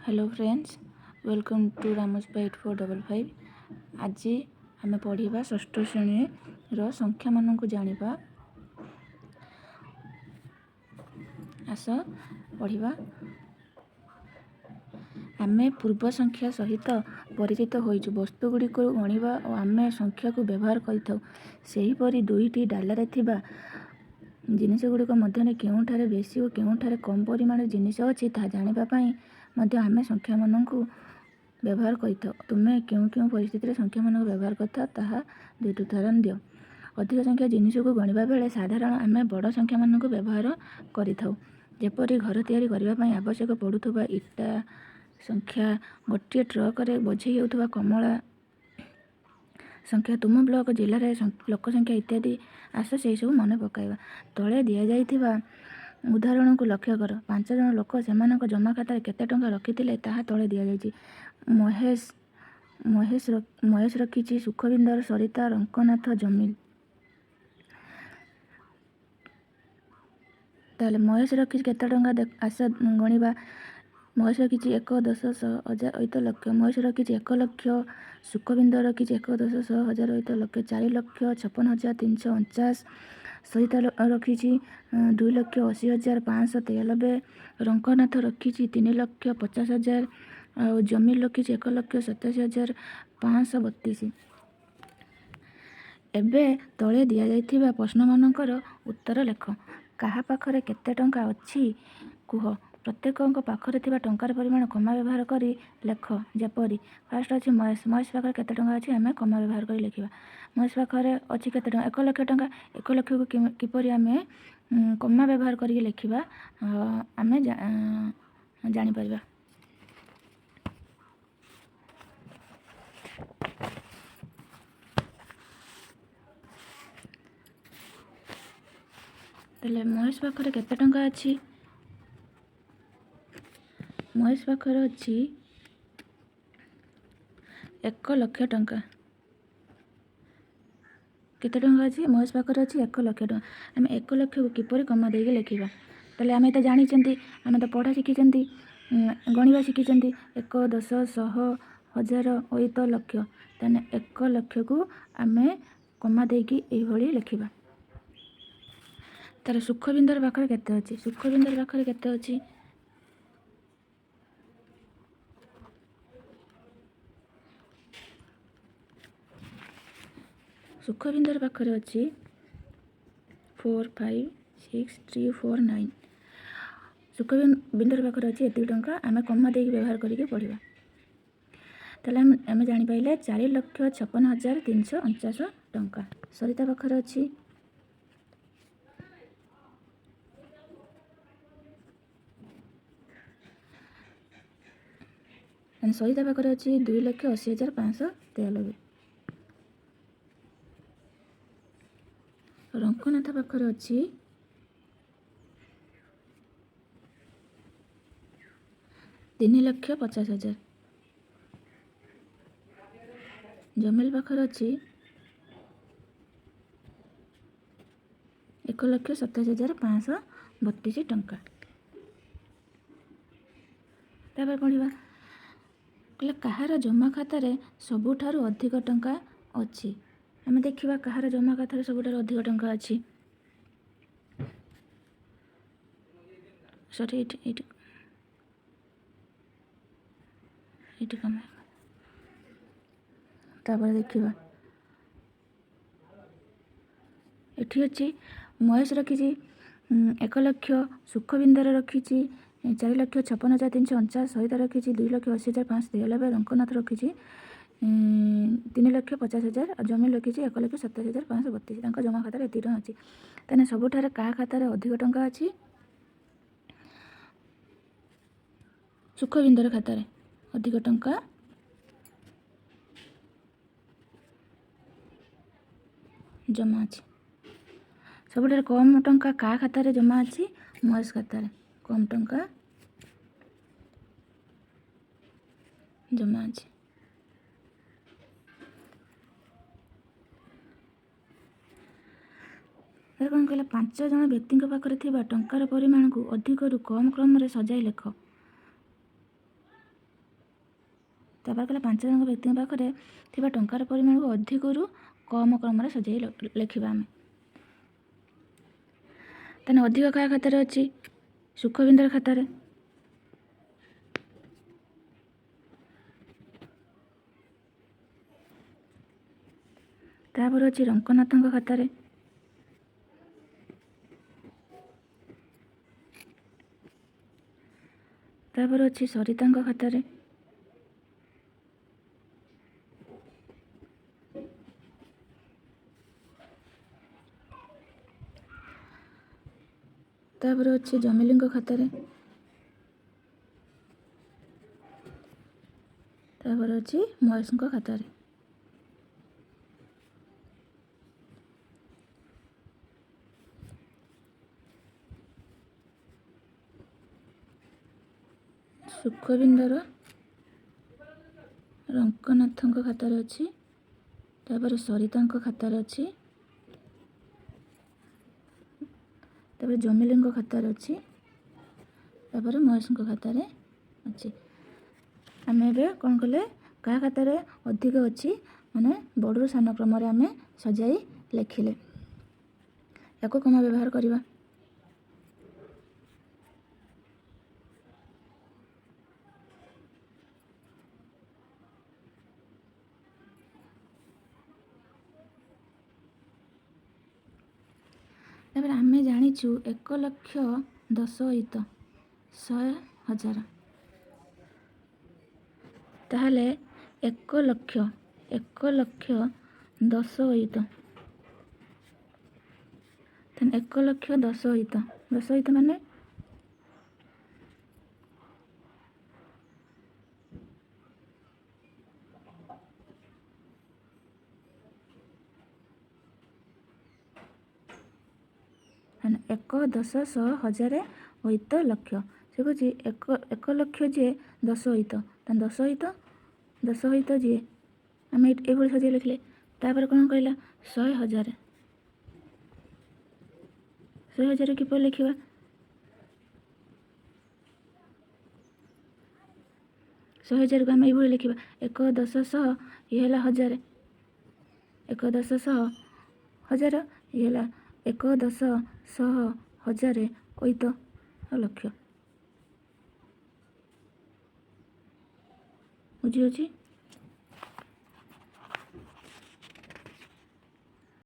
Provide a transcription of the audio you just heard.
Hello friends, welcome to Ramu's 8455. ଆଜି ଆମେ ପଢ଼ିବା ଷଷ୍ଠ ଶ୍ରେଣୀର ସଂଖ୍ୟାମାନଙ୍କୁ ଜାଣିବା। ଆସ ପଢ଼ିବା। ଆମେ ପୂର୍ବ ସଂଖ୍ୟା ସହିତ ପରିଚିତ ହୋଇଛୁ। ବସ୍ତୁଗୁଡ଼ିକୁ ଗଣିବା ଓ ଆମେ ସଂଖ୍ୟାକୁ ବ୍ୟବହାର କରିଥାଉ। ସେହିପରି ଦୁଇଟି ଡାଲାରେ ଥିବା ଜିନିଷଗୁଡ଼ିକ ମଧ୍ୟରେ କେଉଁଠାରେ ବେଶୀ ଓ କେଉଁଠାରେ କମ୍ ପରିମାଣରେ ଜିନିଷ ଅଛି, ତାହା ଜାଣିବା ପାଇଁ ମଧ୍ୟ ଆମେ ସଂଖ୍ୟାମାନଙ୍କୁ ବ୍ୟବହାର କରିଥାଉ। ତୁମେ କେଉଁ କେଉଁ ପରିସ୍ଥିତିରେ ସଂଖ୍ୟାମାନଙ୍କୁ ବ୍ୟବହାର କରିଥାଅ, ତାହା ଦୁଇଟି ଉଦାହରଣ ଦିଅ। ଅଧିକ ସଂଖ୍ୟା ଜିନିଷକୁ ଗଣିବା ବେଳେ ସାଧାରଣ ଆମେ ବଡ଼ ସଂଖ୍ୟାମାନଙ୍କୁ ବ୍ୟବହାର କରିଥାଉ। ଯେପରି ଘର ତିଆରି କରିବା ପାଇଁ ଆବଶ୍ୟକ ପଡ଼ୁଥିବା ଇଟା ସଂଖ୍ୟା, ଗୋଟିଏ ଟ୍ରକରେ ବୋଝେଇ ହେଉଥିବା କମଳା ସଂଖ୍ୟା, ତୁମ ବ୍ଲକ ଜିଲ୍ଲାରେ ଲୋକ ସଂଖ୍ୟା ଇତ୍ୟାଦି। ଆସ ସେହିସବୁ ମନେ ପକାଇବା। ତଳେ ଦିଆଯାଇଥିବା ଉଦାହରଣକୁ ଲକ୍ଷ୍ୟ କର। 5 ଜଣ ଲୋକ ସେମାନଙ୍କ ଜମା ଖାତାରେ କେତେ ଟଙ୍କା ରଖିଥିଲେ, ତାହା ତଳେ ଦିଆଯାଇଛି। ମହେଶ ରଖିଛି, ସୁଖବିନ୍ଦର, ସରିତା, ରଙ୍କନାଥ, ଜମିଲ। ତାହେଲେ ମହେଶ ରଖିଛି କେତେ ଟଙ୍କା? ଆସ ଗଣିବା। ମହେଶ ରଖିଛି ଏକ, ଦଶ, ଶହ, ହଜାର, ଅୟୁତ, ଲକ୍ଷ। ମହେଶ ରଖିଛି 1 ଲକ୍ଷ। ସୁଖବିନ୍ଦର ରଖିଛି ଏକ, ଦଶ, ଶହ, ହଜାର, ଅୟୁତ, ଲକ୍ଷ, 4,56,349। ସରିତା ରଖିଛି 2,80,593। ରଙ୍କନାଥ ରଖିଛି 3,50,000। ଆଉ ଜମିଲ ରଖିଛି 1,87,532। ଏବେ ତଳେ ଦିଆଯାଇଥିବା ପ୍ରଶ୍ନମାନଙ୍କର ଉତ୍ତର ଲେଖ। କାହା ପାଖରେ କେତେ ଟଙ୍କା ଅଛି କୁହ। ପ୍ରତ୍ୟେକଙ୍କ ପାଖରେ ଥିବା ଟଙ୍କାର ପରିମାଣ କମା ବ୍ୟବହାର କରି ଲେଖ। ଯେପରି ଫାଷ୍ଟ ଅଛି ମହେଶ। ମହେଶ ପାଖରେ କେତେ ଟଙ୍କା ଅଛି, ଆମେ କମା ବ୍ୟବହାର କରି ଲେଖିବା। ମହେଶ ପାଖରେ ଅଛି କେତେ ଟଙ୍କା? 1 ଲକ୍ଷ ଟଙ୍କା। 1 ଲକ୍ଷକୁ କିପରି ଆମେ କମା ବ୍ୟବହାର କରିକି ଲେଖିବା, ଆମେ ଜାଣିପାରିବା। ତାହେଲେ ମହେଶ ପାଖରେ କେତେ ଟଙ୍କା ଅଛି? ମହେଶ ପାଖରେ ଅଛି 1 ଲକ୍ଷ ଟଙ୍କା। କେତେ ଟଙ୍କା ଅଛି? ମହେଶ ପାଖରେ ଅଛି 1 ଲକ୍ଷ ଟଙ୍କା। ଆମେ 1 ଲକ୍ଷକୁ କିପରି କମା ଦେଇକି ଲେଖିବା? ତାହେଲେ ଆମେ ତ ଜାଣିଛନ୍ତି, ଆମେ ତ ପଢ଼ା ଶିଖିଛନ୍ତି, ଗଣିବା ଶିଖିଛନ୍ତି। ଏକ, ଦଶ, ଶହ, ହଜାର, ଅୟୁତ, ଲକ୍ଷ। ତାହେଲେ 1 ଲକ୍ଷକୁ ଆମେ କମା ଦେଇକି ଏଇଭଳି ଲେଖିବା। ତାର ସୁଖବିନ୍ଦର ପାଖରେ କେତେ ଅଛି? ସୁଖବିନ୍ଦର ପାଖରେ କେତେ ଅଛି? ସୁଖବିନ୍ଦର ପାଖରେ ଅଛି 4 5 6 3 4 9। ସୁଖବିନ୍ଦର ପାଖରେ ଅଛି ଏତିକି ଟଙ୍କା। ଆମେ କମା ଦେଇକି ବ୍ୟବହାର କରିକି ପଢ଼ିବା। ତାହେଲେ ଆମେ ଜାଣିପାରିଲେ 4,56,349 ଟଙ୍କା। ସରିତା ପାଖରେ ଅଛି ସରିତା ପାଖରେ ଅଛି 2,80,593। ରଙ୍କନାଥ ପାଖରେ ଅଛି 3,50,000। ଜମିଲ ପାଖରେ ଅଛି 1,27,532 ଟଙ୍କା। ତାପରେ ପଢ଼ିବା। କହିଲେ କାହାର ଜମା ଖାତାରେ ସବୁଠାରୁ ଅଧିକ ଟଙ୍କା ଅଛି? ଆମେ ଦେଖିବା କାହାର ଜମା ଖାତାରେ ସବୁଠାରୁ ଅଧିକ ଟଙ୍କା ଅଛି। ସରି, ଏଇଠି କମା। ତାପରେ ଦେଖିବା ଏଠି ଅଛି ମହେଶ ରଖିଛି 1 ଲକ୍ଷ, ସୁଖବିନ୍ଦର ରଖିଛି 4,56,349, ସରିତା ରଖିଛି 2,80,593, ରଙ୍କନାଥ ରଖିଛି 3,50,000, ଆଉ ଜମି ରଖିଛି 1,27,532। ତାଙ୍କ ଜମା ଖାତାରେ ଏତିକି ଟଙ୍କା ଅଛି। ତାହେଲେ ସବୁଠାରେ କାହା ଖାତାରେ ଅଧିକ ଟଙ୍କା ଅଛି? ସୁଖବିନ୍ଦର ଖାତାରେ ଅଧିକ ଟଙ୍କା ଜମା ଅଛି। ସବୁଠାରୁ କମ୍ ଟଙ୍କା କାହା ଖାତାରେ ଜମା ଅଛି? ମହେଶ ଖାତାରେ କମ୍ ଟଙ୍କା ଜମା ଅଛି। ତାପରେ କ'ଣ କହିଲା? 5 ଜଣ ବ୍ୟକ୍ତିଙ୍କ ପାଖରେ ଥିବା ଟଙ୍କାର ପରିମାଣକୁ ଅଧିକରୁ କମ୍ କ୍ରମରେ ସଜାଇ ଲେଖ। ତାପରେ କହିଲା 5 ଜଣ ବ୍ୟକ୍ତିଙ୍କ ପାଖରେ ଥିବା ଟଙ୍କାର ପରିମାଣକୁ ଅଧିକରୁ କମ କ୍ରମରେ ସଜାଇ ଲେଖିବା ଆମେ। ତାହେଲେ ଅଧିକ କାହା ଖାତାରେ ଅଛି? ସୁଖବିନ୍ଦର ଖାତାରେ। ତାପରେ ଅଛି ରଙ୍କନାଥଙ୍କ ଖାତାରେ। ତାପରେ ଅଛି ସରିତାଙ୍କ ଖାତାରେ। ତାପରେ ଅଛି ଜମିଲିଙ୍କ ଖାତାରେ। ତାପରେ ଅଛି ମହେଶଙ୍କ ଖାତାରେ। ସୁଖବିନ୍ଦର ରଙ୍କନାଥଙ୍କ ଖାତାରେ ଅଛି। ତାପରେ ସରିତାଙ୍କ ଖାତାରେ ଅଛି। ତାପରେ ଜମିଲିଙ୍କ ଖାତାରେ ଅଛି। ତାପରେ ମହେଶଙ୍କ ଖାତାରେ ଅଛି। ଆମେ ଏବେ କ'ଣ କଲେ? କାହା ଖାତାରେ ଅଧିକ ଅଛି, ମାନେ ବଡ଼ରୁ ସାନ କ୍ରମରେ ଆମେ ସଜାଇ ଲେଖିଲେ। ୟାକୁ କମା ବ୍ୟବହାର କରିବା। ତାପରେ ଆମେ ଜାଣିଛୁ 1 ଲକ୍ଷ 10 ଅଇତ 100 ହଜାର। ତାହେଲେ 1 ଲକ୍ଷ, 1 ଲକ୍ଷ 10 ଅଇତ, ତାହେଲେ 1 ଲକ୍ଷ 10 ଅଇତ, 10 ଅଇତ ମାନେ 1 10 100 ହଜାରେ ଅଇତ ଲକ୍ଷ। ସେ କହୁଛି 1 ଲକ୍ଷ ଯିଏ 10 ଅଇତ, ତାହେଲେ 10 ଅଇତ, 10 ଅଇତ ଯିଏ ଆମେ ଏଇଭଳି ସଜାଇ ଲେଖିଲେ। ତାପରେ କ'ଣ କହିଲା? 100 ହଜାର। 100 ହଜାର କିପରି ଲେଖିବା? 100 ହଜାରକୁ ଆମେ ଏଇଭଳି ଲେଖିବା। 1 10 100 ଇଏ ହେଲା ହଜାରେ, 1 10 100 ହଜାର, ଇଏ ହେଲା 1 10 100 ହଜାରେ ଅଇତ ଲକ୍ଷ। ବୁଝିହେଉଛି?